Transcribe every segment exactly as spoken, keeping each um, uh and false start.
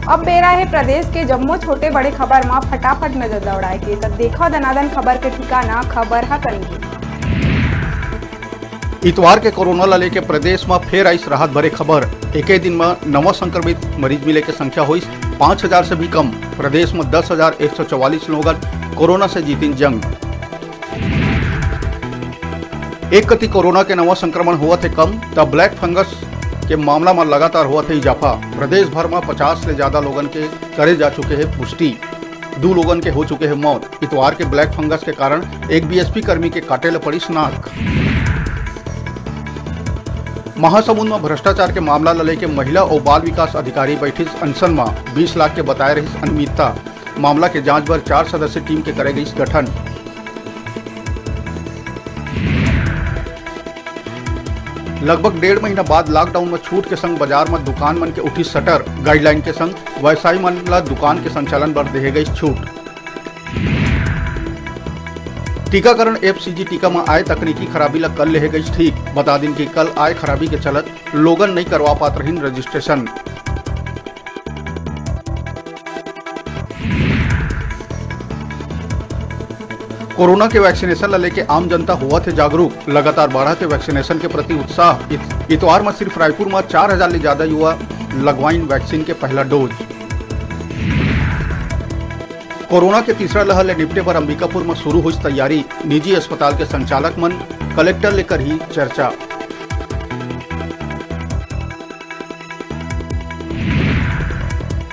अब बेरा हे प्रदेश के जम्मो छोटे बड़े खबर म फटाफट नजर दौड़ाए के, त देखव दनादन खबर के ठिकाना, खबर ह कनकी। इतवार के कोरोना ल लेके प्रदेश म फेर आइस राहत भरे खबर। एके दिन म नवा संक्रमित मरीज मिले के संख्या होइस पाँच हजार से भी कम। प्रदेश म दस हजार एक सौ चवालीस लोगन कोरोना से जीतिन जंग। एक कति कोरोना के नवा संक्रमण होवत हे कम, त ब्लैक फंगस के मामला म लगातार होवत हे इजाफा। प्रदेश भर म पचास ले ज्यादा लोगन के करे जा चुके हे पुष्टि, दू लोगन के हो चुके हे मौत। इतवार के ब्लैक फंगस के कारण एक बीएसपी कर्मी के काटे ल पड़िस नाक। महासमुंद म भ्रष्टाचार के मामला ल लेके महिला अउ बाल विकास अधिकारी बैठिस अनशन म, बीस लाख के बताए रहिस अनियमितता। मामला के जांच बर चार सदस्य टीम के करे गइस गठन। लगभग डेढ़ महीना बाद लॉकडाउन म छूट के संग बाजार म दुकान मन के उठिस शटर। गाइडलाइन के संग व्यवसायी मन ल दुकान के संचालन बर देहे गइस छूट। टीकाकरण एप सीजी टीका म आए तकनीकी खराबी ल कल लेहे गइस ठीक। बता दिन कि कल आए खराबी के चलत लोगन नइ करवा पात रहिन रजिस्ट्रेशन। कोरोना के वैक्सीनेशन ल लेके आम जनता होवत हे जागरूक, लगातार बढ़त हे वैक्सीनेशन के प्रति उत्साह। इत-, इतवार म सिर्फ रायपुर म चार हजार ले ज्यादा युवा लगवाइन वैक्सीन के पहला डोज। कोरोना के तीसरा लहर ले निपटे बर अंबिकापुर म शुरू होइस तैयारी, निजी अस्पताल के संचालक मन कलेक्टर ले करही चर्चा।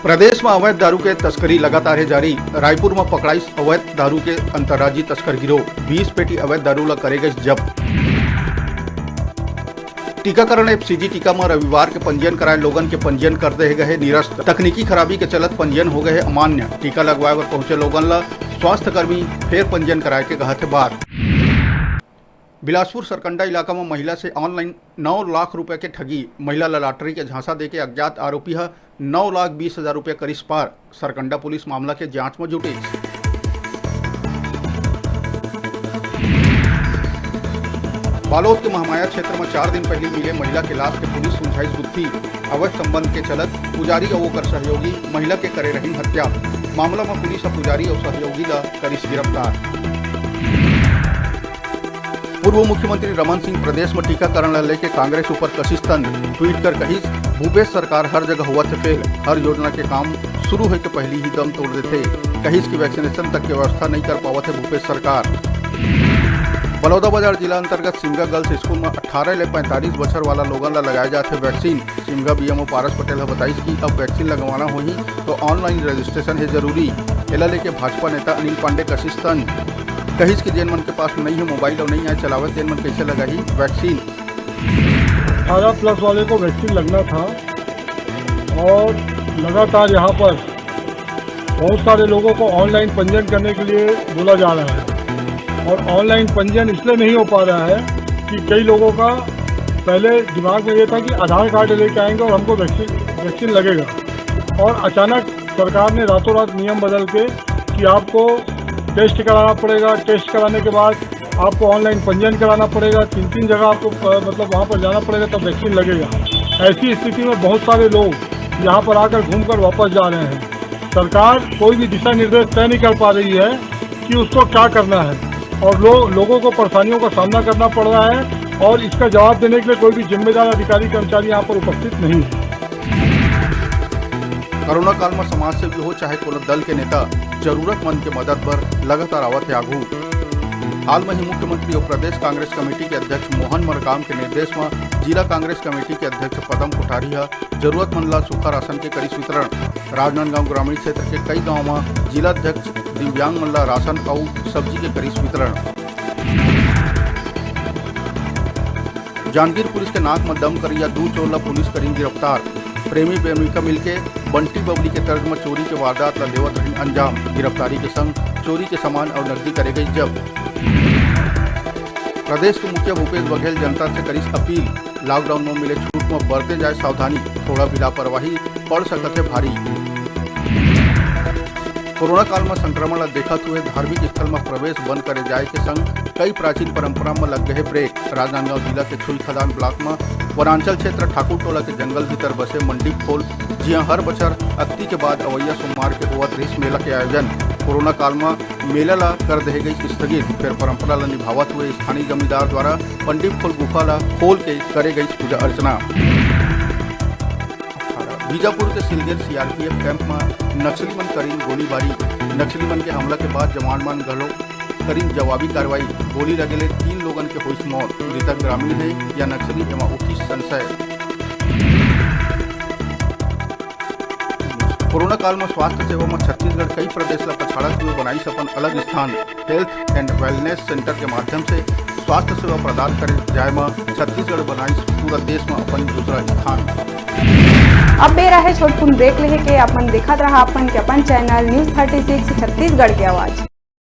प्रदेश म अवैध दारू के तस्करी लगातार हे जारी। रायपुर म पकड़ाइस अवैध दारू के अंतर्राज्यीय तस्कर गिरोह। बीस पेटी अवैध दारू ल करे गइस जब्त। टीकाकरण एप सीजी टीका म रविवार के पंजीयन कराए लोगन के पंजीयन कर देहे गए हे निरस्त। तकनीकी खराबी के चलत पंजीयन हो गए हे अमान्य। टीका लगवाए बर पहुंचे लोगन ल स्वास्थ्य कर्मी फेर पंजीयन कराए के कहत हे बात। बिलासपुर सरकंडा इलाका म महिला से ऑनलाइन नौ लाख रुपए के ठगी। महिला ल लॉटरी के झांसा देके अज्ञात आरोपी ह नौ लाख बीस हजार रुपए करिस पार। सरकंडा पुलिस मामला के जांच म जुटिस। बालोद के महमाया क्षेत्र म चार दिन पहिली मिले महिला के लाश के पुलिस सुलझाइस गुत्थी। अवैध संबंध के चलत पुजारी अउ ओकर सहयोगी महिला के करे रहिन हत्या। मामला म पुलिस ह पुजारी अउ सहयोगी ल करिस गिरफ्तार। पूर्व मुख्यमंत्री रमन सिंह प्रदेश म टीकाकरण ल लेके कांग्रेस ऊपर कसिस तंज। ट्वीट कर कहिस, "भूपेश सरकार हर जगह होवत हे फेल, हर योजना के काम शुरू होए के पहिली ही दम तोड़ देथे।" कहिस कि वैक्सीनेशन तक के व्यवस्था नइ कर पावत हे भूपेश सरकार। बलौदाबाजार जिला अंतर्गत सिमगा गर्ल्स स्कूल म अठारह ले पैंतालीस बछर वाला लोगन ल लगाए जाथे वैक्सीन। सिमगा बीएमओ पारस पटेल ह बताइस कि अब वैक्सीन लगवाना होही तो ऑनलाइन रजिस्ट्रेशन हे जरूरी। एला लेके भाजपा नेता अनिल पांडे कसिस तंज। कहिस कि जेन मन के पास नइ हे मोबाइल अउ नइ आए चलावत, तेन मन कइसे लगाही वैक्सीन। अठारह प्लस वाले को वैक्सीन लगना था और लगातार यहाँ पर बहुत सारे लोगों को ऑनलाइन पंजीयन करने के लिए बोला जा रहा है और ऑनलाइन पंजीयन इसलिए नहीं हो पा रहा है कि कई लोगों का पहले दिमाग में ये था कि आधार कार्ड लेके आएंगे और हमको वैक्सीन वैक्सीन लगेगा और अचानक सरकार ने रातों रात नियम बदल के कि आपको टेस्ट कराना पड़ेगा, टेस्ट कराने के बाद आपको ऑनलाइन पंजीयन कराना पड़ेगा, तीन तीन जगह आपको अ, मतलब वहाँ पर जाना पड़ेगा तब वैक्सीन लगेगा। ऐसी स्थिति में बहुत सारे लोग यहाँ पर आकर घूमकर वापस जा रहे हैं। सरकार कोई भी दिशा निर्देश तय नहीं कर पा रही है कि उसको क्या करना है और लो, लोगों को परेशानियों का सामना करना पड़ रहा है और इसका जवाब देने के लिए कोई भी जिम्मेदार अधिकारी कर्मचारी यहाँ पर उपस्थित नहीं है। कोरोना काल म समाज सेवी हो चाहे कोनो दल के नेता, जरूरतमंद के मदद बर लगातार आवत हे आघू। हाल म ही मुख्यमंत्री अउ प्रदेश कांग्रेस कमेटी के अध्यक्ष मोहन मरकाम के निर्देश म जिला कांग्रेस कमेटी के अध्यक्ष पदम कोठारी ह जरूरतमंद ल सूखा राशन के करिस वितरण। राजनांदगांव ग्रामीण क्षेत्र के कई गांव म जिला अध्यक्ष दिव्यांग मन ल राशन अउ सब्जी के करिस वितरण। जांजगीर पुलिस के नाक म दम करइया दू चोर ल पुलिस करिन गिरफ्तार। प्रेमी प्रेमिका मिलके बंटी बबली के तर्ज म चोरी के वारदात ल देवत रहिन अंजाम। गिरफ्तारी के संग चोरी के सामान अउ नकदी करे गई जब्त। प्रदेश के मुखिया भूपेश बघेल जनता से करिस अपील, लॉकडाउन म मिले छूट म बरते जाए सावधानी, थोड़ा भी लापरवाही पड़ सकत हे भारी। कोरोना काल म संक्रमण ल देखत हुए धार्मिक स्थल म प्रवेश बंद करे जाए के संग कई प्राचीन परंपरा म लग गए ब्रेक। राजनांदगांव जिला के छुईखदान ब्लॉक म वनांचल क्षेत्र ठाकुर टोला के जंगल भीतर बसे मंडीप खोल, जिहां हर बछर अक्ति के बाद अवइया सोमवार के होवत रिहिस मेला के आयोजन। कोरोना काल म मेला ला कर देहे गई स्थगित, फेर परंपरा ला निभावत हुए स्थानीय जमींदार द्वारा मंडीप खोल गुफा ला खोल के करे गई पूजा अर्चना। बीजापुर के सिलगेर सीआरपीएफ कैंप म नक्सली मन करीन गोलीबारी। नक्सली मन के हमला के बाद जवान मन घलो करीन जवाबी कार्रवाई। गोली लगे ले तीन लोगन के होइस मौत। मृतक ग्रामीण हे या नक्सली, एमा उठिस संशय। कोरोना काल म स्वास्थ्य सेवा म छत्तीसगढ़ कई प्रदेश ल पछाड़त हुए बनाइस अपन अलग स्थान। हेल्थ एंड वेलनेस सेंटर के माध्यम से स्वास्थ्य सेवा प्रदान करे जाए म छत्तीसगढ़ बनाइस पूरा देश म अपन दूसरा स्थान। अब बेरा हे छोटकुन ब्रेक लेहे के। अपन देखत रहा अपन के अपन channel news thirty six Chhattisgarh के आवाज।